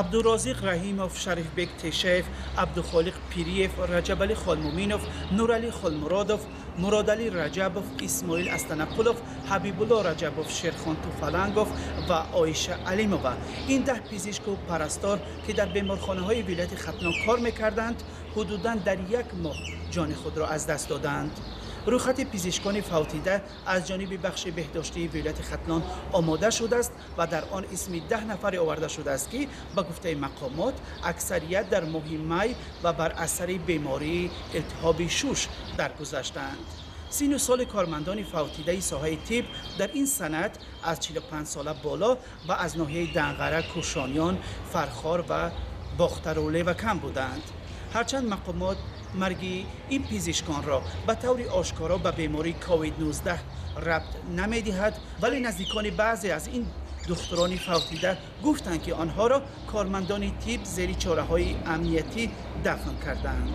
Абдурозиқ Раҳимов, Шарифбек Тешаев, Абдухолиқ Пириев, Раҷабалӣ Холмуминов, Нуралӣ Холмуродов, Муродалӣ Раҷабов, Исмоил Астанақулов, Ҳабибулло Раҷабов, Шерхон Туфалангов ва Оиша Алимова. Ин 10 пизишку парастор, ки дар беморхонаҳои вилояти Хатлон кор мекарданд, ҳудудан дар як моҳ ҷони худро аз даст доданд. Рӯйхати пизишкони фавтида аз ҷониби бахши беҳдоштии вилояти Хатлон омода шудааст ва дар он исми 10 нафаре оварда шудааст, ки ба гуфтаи мақомот аксарият дар моҳи май ва бар асари бемории илтиҳоби шуш даргузаштаанд. Сину соли кормандони фавтидаи соҳаи тиб дар ин санад аз 45 сола боло ва аз ноҳияи Данғара, Кӯшониён, Фархор ва Бохтару Левакан буданд. Ҳарчанд мақомот марги ин пизишконро ба таври ошкоро ба бемории COVID-19 рабт намедиҳад, вале наздикони баъзе аз ин духтурони фавтида гуфтанд, ки онҳоро кормандони тиб зери чораҳои амниятӣ дафн карданд.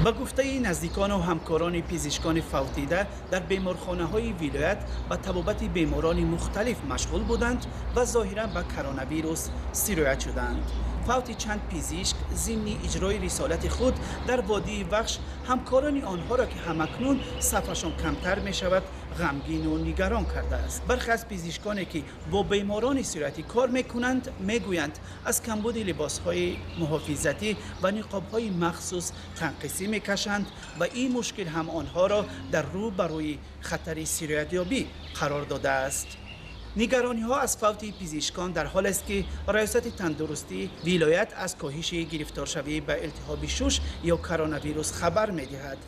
Ба гуфтаи наздикону ҳамкорони пизишкони фавтида, дар беморхонаҳои вилоят ба табобати беморони мухталиф машғул буданд ва зоҳиран ба коронавирус сироят шуданд. Фавти чанд пизишк зимни иҷрои рисолати худ дар водии Вахш ҳамкорони онҳоро, ки ҳамакнун сафашон камтар мешавад, ғамгину нигарон кардааст. Бархе аз пизишконе, ки бо беморони сироятӣ кор мекунанд, мегӯянд, аз камбуди либосҳои муҳофизатӣ ва ниқобҳои махсус танқисӣ мекашанд ва ин мушкил ҳам онҳоро дар рӯ ба рӯи хатари сироятёбӣ қарор додааст. Нигарониҳо аз фавти пизишкон дар ҳолест, ки раёсати тандурустии вилоят аз коҳиши гирифторшавӣ ба илтиҳоби шуш ё коронавирус хабар медиҳад.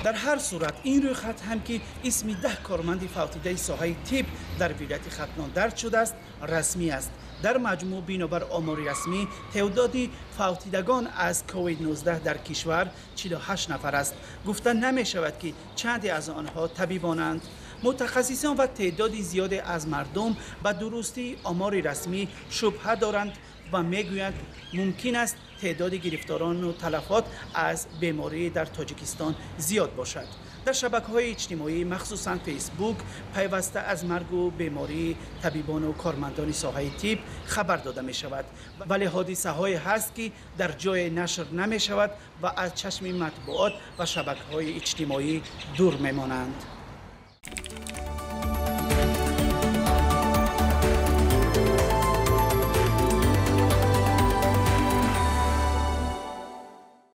Дар ҳар сурат, ин рӯйхат ҳам, ки исми 10 корманди фавтидаи соҳаи тиб дар вилояти Хатлон дарҷ шудааст, расмӣ аст. Дар маҷмӯъ, бинобар омори расмӣ, теъдоди фавтидагон аз COVID-19 дар кишвар 48 нафар аст. Гуфта намешавад, ки чанде аз онҳо табибонанд. Мутахассисон ва теъдоди зиёде аз мардум ба дурустии омори расмӣ шубҳа доранд ва мегӯянд, мумкин аст теъдоди гирифторону талафот аз беморӣ дар Тоҷикистон зиёд бошад. Дар шабакаҳои иҷтимоӣ, махсусан Фейсбук, пайваста аз маргу бемории табибону кормандони соҳаи тиб хабар дода мешавад, вале ҳодисаҳое ҳаст, ки дар ҷое нашр намешавад ва аз чашми матбуот ва шабакаҳои иҷтимоӣ дур мемонанд.